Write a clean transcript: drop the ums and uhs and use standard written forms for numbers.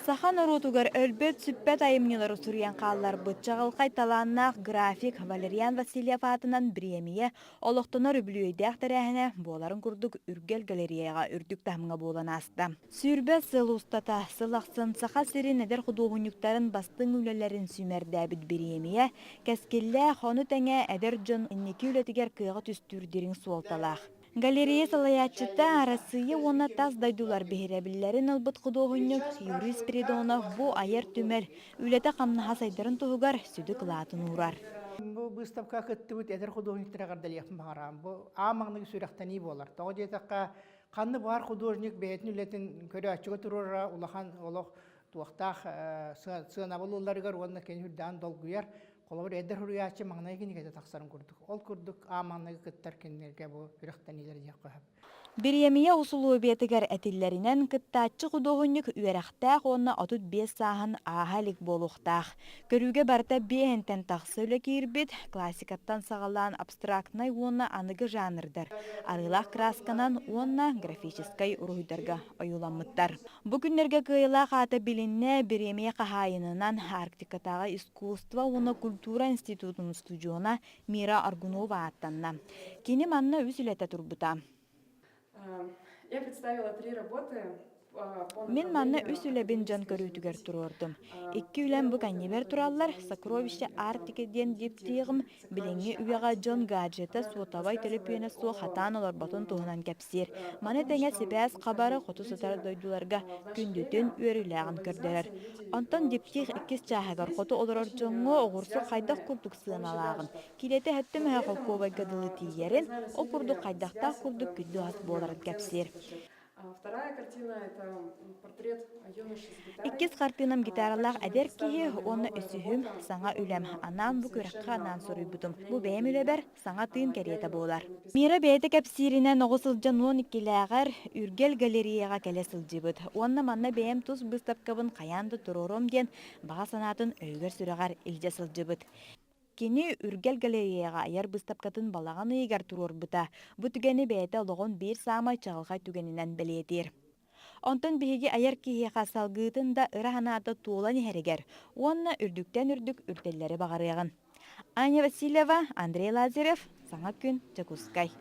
Саха норуотугар өлбөт-сүппэт айымньылары суруйан хаалларбыт чаҕылхай талааннаах график Валериан Васильев аатынан бириэмийэ олохтонор үбүлүөйдээх тэрээһинэ буоларын курдук Үргэл галереяҕа үрдүк таһымҥа буолан ааста. 20 сыл устата сыл ахсын Саха сирин эдэр худуоһунньуктарын бастыҥ үлэлэрин сүүмэрдээбит бириэмийэ кэскиллээх, ону тэҥэ эдэр дьон инники үлэтигэр кыаҕы түстүүр дириҥ суолталаах. Галерея салайааччыта Арассыыйа уонна тас дойдулар биһирэбиллэрин ылбыт худуоһунньук Юрий Спиридонов бу айар түмэл үлэтэ-хамнаһа сайдарын туһугар сүдү кылаатын уурар. Бу быыстапка кыттыбыт эдэр художниктары эҕэрдэлиэхпин баҕарабын. Бу аан маҥнайгы сүрэхтэнии буолар. Тоҕо диэтэххэ, ханна баар художник бэйэтин үлэтин көрөөччүгэ туруорара улахан олох туохтаах сыанабыл ылларыгар уонна кини үрдээн долгуйар. Холобур, эдэр суруйааччы маҥнайгы кинигэтэ тахсарын курдук. Ол курдук аан маҥнайгы кыттар кинилэргэ бу күрэхтэниилэр диэххэ сөп. Бириэмийэ усулуобуйатыгар этиллэринэн, кыттааччы худуоһунньук үөрэхтээх уонна 35 сааһын ааһа илик буолуохтаах. Көрүүгэ барыта биэһинтэн тахса үлэ киирбит, классикаттан саҕалаан абстрактнай уонна аныгы жанрдар, арыылаах кыраасканан уонна графическай уруһуйдарга ойууламмыттар. Бу күннэргэ кыайыылаах аата билиннэ, бириэмийэ хаһаайынынан Арктикатааҕы искусство уонна культура институтун устудьуона Мира Аргунова ааттанна. Кини манна үс үлэтэ турбута. Я представила три работы. Мин манна үс үлэбин дьон көрүүтүгэр туруордум. Икки үлэм бу кэннибэр тураллар «Сокровище Арктики» диэн диптиэҕим билиҥҥи үйэҕэ дьон гаджета, суотабай төлөпүөнэ суох хатаан олорботун туһунан кэпсиир. Маны тэҥэ сибээс хабары хоту сытар дойдуларга күндүтүн, үөрүүлээҕин көрдөрөр. Онтон диптих иккис чааһыгар хоту олорор дьоҥҥо оҕурсу хайдах курдук сыаналааҕын, киилэтэ сэттэ мөһө холкуобайга дылы тиийэрин, ол курдук хайдахтаах курдук күндү ас буоларын кэпсиир. Вторая картина – это портрет юноши с гитарой. Иккис хартыынам гитаралаах Также эдэр киһи представлена уонна новая үсүһүм работа, саҥа үлэм. совершенно Анаан бу күрэххэ совершенно анаан новом суруйбутум. Бу направлении бэйэм меня. үлэбэр саҥа тыын Я кэриэтэ ее буолар. написала. Мира бэйэтэ кэпсииринэн оҕо сылдьан 12-лээҕэр Үргэл галереяҕа кэлэ сылдьыбыт. Уонна манна бэйэм тус быыстапкабын хайаан да туруоруом диэн баҕа санаатын өйүгэр-сүрэҕэр илдьэ сылдьыбыт. Кини Үргэл галереяҕа айар быыстапкатын балаҕан ыйыгар туруорбута. Бу түгэни бэйэтэ олоҕун биир саамай чаҕылхай түгэнинэн бэлиэтиир. Онтон биһиги айар киһиэхэ салгыытын да ыра санаата туолан иһэригэр уонна үрдүктэн үрдүк үрдэллэри баҕарыаҕын. Аня Васильева, Андрей Лазарев, Саҥа күн, Дьокуускай.